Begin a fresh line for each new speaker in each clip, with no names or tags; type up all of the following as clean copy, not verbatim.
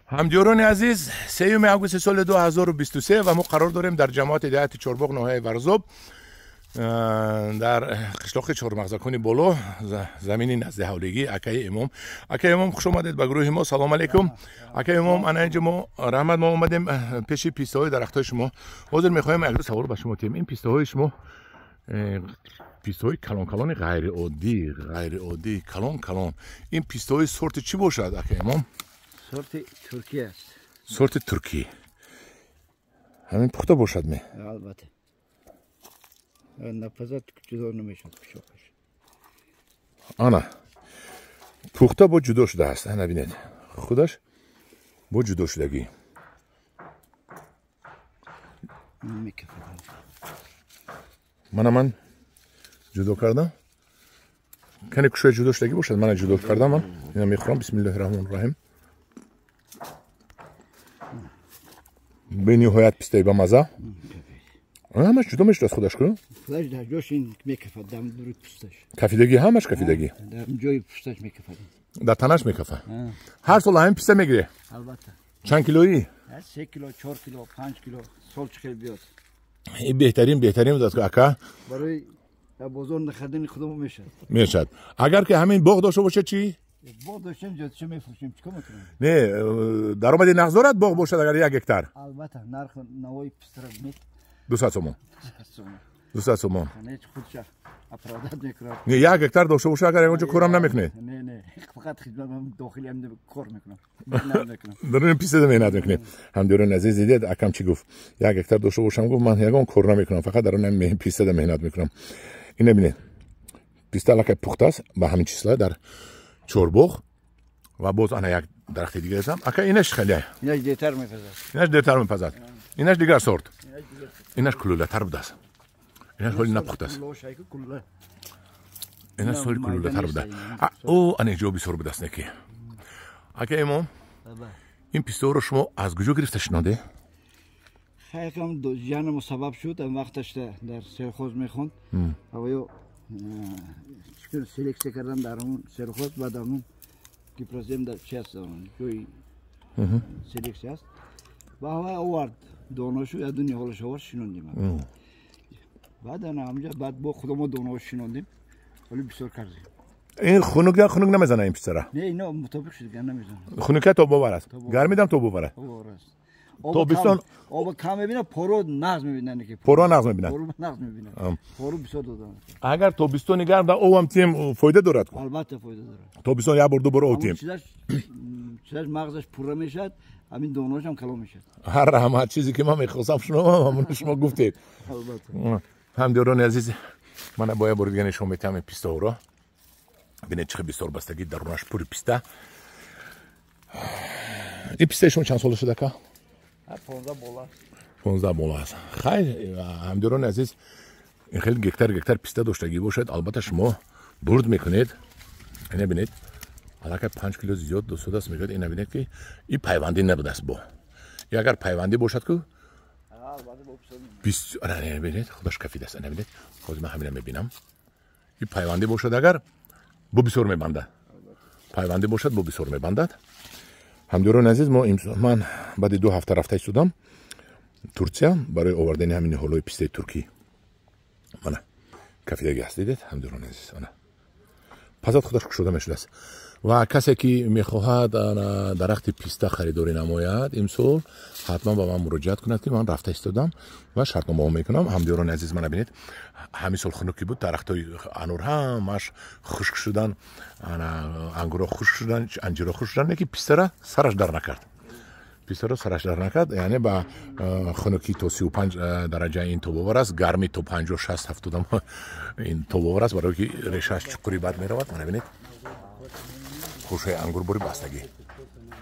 Ҳамдиёрони азиз, 3 августи соли 2023 ва мо қарор дорем дар ҷамоати деҳати Чорбоғ, ноҳияи Варзоб, дар қишлоқи Чормағзакони боло, замини назди ҳавлигӣ акаи Имом. Акаи Имом, хуш омадед ба гурӯҳи мо. Салом алейкум. Акаи Имом, ана инҷо мо, раҳмат, мо омадем пеши пистаҳои дарахтҳои шумо. Ҳозир мехоҳем як ду савол ба шумо тиҳем. Ин пистаҳои шумо пистаҳои калон-калони ғайриоддӣ, ғайриоддӣ, калон-калон. Ин пистаҳои сорти чӣ бошад, акаи Имом?
Сорти туркӣ аст.
Сорти туркӣ. Ҳамин пухта бошад ме?
Албатта. Напазад, ҷудо намешавад пучоқаш.
Ана пухта бо ҷудо шудааст. Ана бинед, худаш бо ҷудо шудагӣ. Мана ман ҷудо кардам. Кане кушои ҷудо шудагӣ бошад. Мана ҷудо кардам ман. Ина мехӯрам. Бисмиллоҳи раҳмони раҳим. Бениҳоят пистаи бамаза. Ҳамаш ҷудо мешуд аз худаш ку?
Худаш дар ҷош ин мекафад, дар рӯи пусташ.
Кафидагӣ, ҳамаш кафидагӣ?
Дар ҷои пусташ мекафад.
Дар танаш мекафад? Ҳар сол ҳамин писта мегирӣ?
Албатта.
Чанд килоӣ?
3 кило, 4 кило, 5 кило, сол чӣ хел биёд.
Ин беҳтарин, беҳтарин будааст ку ака?
Барои дар бозор нахаридани худамон мешавад.
Мешавад. Агар ки ҳамин боғ дошта бошад чӣ?
Боғ доштем, ҷотиша мефурӯшем, чӣ кор мекунем?
Не, даромади нақд дорад боғ бошад агар 1 гектар?
Албатта, нархи навои пистара
200 сомон. 200 сомон.
Не, худша оправдат мекунад.
Не, 1 гектар дошта бошад агар ягон ҷо корам намекунед?
Не, не, фақат хидмат ман дохили ҳам кор мекунам. Меҳнат мекунам.
Дар ин пистада меҳнат мекунед. Ҳамдиёрони азиз, дидед акам чӣ гуфт? 1 гектар дошта бошам, гуфт, ман ягон кор намекунам, фақат дар он пистада меҳнат мекунам. Ина бинед. Писта аллакай пухтааст ба ҳамин числа дар Чорбоғ ва боз ана як дарахти дигар ҳастам. Ака, инаш хеле.
Инаш дертар мепазад.
Инаш дертар мепазад. Инаш дигар сорт. Инаш кулулатар будааст. Инаш ҳоли напухтааст. Инаш соли кулулатар буда. О, ана ҷо бисёр будааст неки. Ака Имом, ин пистаҳоро шумо аз куҷо гирифта шинонде?
Хайкам ҷанамо сабаб шуд, ам вақташ дар серхоз мехонд. Аваё селексия кардан дар ҳамон серхоз, баъд ҳамон гипрозем дар чи аст, ҷои селексия аст. Ба ҳавай овард доношу, як ду ниҳолаш овард, шинондим. Баъд ана ҳамҷа, баъд бо худамо донош шинондим. Ҳоли бисёр кардем.
Ин хунук хунук намезана ин пистара?
Не, ино мутобиқ шуд, гар намезана.
Хунука тобовар аст. Гармидам тобовар аст.
Тобовар аст.
Тобистон
об кам мебинад, поро нағз мебинад.
Поро нағз мебинад.
Поро нағз мебинад. Поро бисёр доданд.
Агар тобистони гарм да обам тием фоида дорад ку?
Албатта фоида дорад.
Тобистон як бор ду бор об тием.
Чизаш мағзаш пурра мешавад, ҳамин донааш ҳам калон мешавад.
Ҳар раҳмат, чизе ки ман мехостам шумо ҳамонро шумо гуфтед.
Албатта.
Ҳамдиёрони азиз, ман бо як бори дига нишон метиҳам ин пистаҳоро. Бинед чӣ бисёр бастагӣ, дарунаш пури писта. Ин пистаи шумо чанд сола шуд, ака?
15 бола.
15 бола аст. Хайр, ҳамдиёрони азиз, ин хеле гектар гектар писта доштагӣ бошад, албатта шумо бурд мекунед. Ина бинед, аллакай 5 кило зиёд досудааст. Мегӯяд, ина бинед ки ин пайвандӣ набудааст бо. И агар пайвандӣ бошад ку ана бинед, худаш кафидааст. Ана бинед, ҳозир ман ҳамина мебинам. Ин пайвандӣ бошад агар бо бисёр мебандад. Пайвандӣ бошад бо бисёр мебандад. Ҳамдиёрони азиз, мо ман баъди 2 ҳафта рафта истодам Турсия барои овардани ҳамин ниҳолҳои пистаи туркӣ. Мана кафидагӣ аст, дидед ҳамдиёрони азиз? Ана пазад худаш кушода мешудааст. Ва касе ки мехоҳад дарахти писта харидорӣ намояд имсол, ҳатман ба ман муроҷиат кунад, ки ман рафта истодам ва шартномаҳо мекунам. Ҳамдиёрони азиз, мана бинед, ҳамин сол хунукӣ буд, дарахтҳои анор ҳамаш хушк шудан, ангурҳо хушк шудан, анҷирҳо хушк шудан, лекин пистара сараш дар накард. Пистаро сараш дар накард, яъне ба хунукӣ то 35 дараҷа ин тобовар аст, гармӣ то 50, 60, 70 ин тобовар аст, барое ки решааш чуқури бад меравад. Мана бинед, хушаи ангур бури бастагӣ.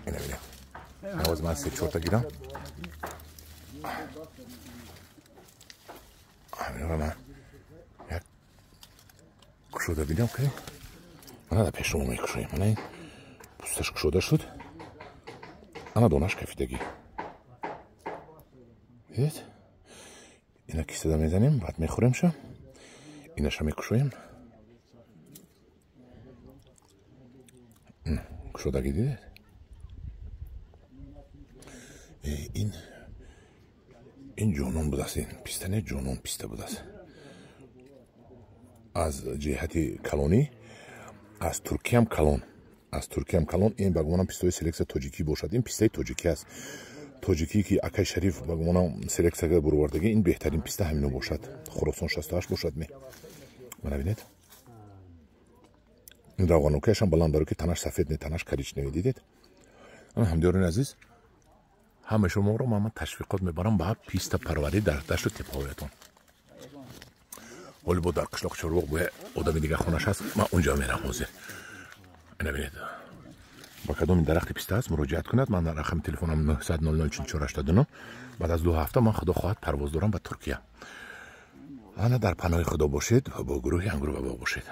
Ина бинед, навоз ман 3-4 та гирам. Ҳаминро ман як кушода бинам, ки мана дар пеши шумо мекушоем. Мана ин пӯсташ кушода шуд, ана донаш кафидагӣ. Дидед? Ина кисада мезанем, баъд мехӯремша. Инаша мекушоем. Кушодагӣ, дидед? Ин ҷонон будааст, ин писта не, ҷонон писта будааст. Аз ҷиҳати калонӣ аз Туркиям калон, аз Туркиям калон. Ин, ба гумонам, пистаҳои селексия тоҷикӣ бошад. Ин пистаи тоҷикӣ аст, тоҷикӣ, ки акай Шариф, ба гумонам, селексия буровардагӣ. Ин беҳтарин писта ҳамино бошад. Хуросон 68 бошад. Ме, мана бинед, ин равғанокиашам баланд, баро ки танаш сафед не, танаш коричневый. Дидед? Ҳамдиёрони азиз, ҳамаи шуморо ман ташвиқот мебарам ба пистапарварӣ дар дашту теппаҳоятон. Ҳоли бо дар қишлоқи Чорбоғ бо одами дигар хонаш ҳаст, ман унҷа мерам ҳозир. Ина бинед, ба кадоми дарахти писта аст, муроҷиат кунад. Ман рақами телефонам 900 00 44 89. Баъд аз 2 ҳафта ман, худо хоҳад, парвоз дорам ба Туркия. Ана, дар паноҳи Худо бошед, бо гурӯҳи Ангур ва боғ бошед.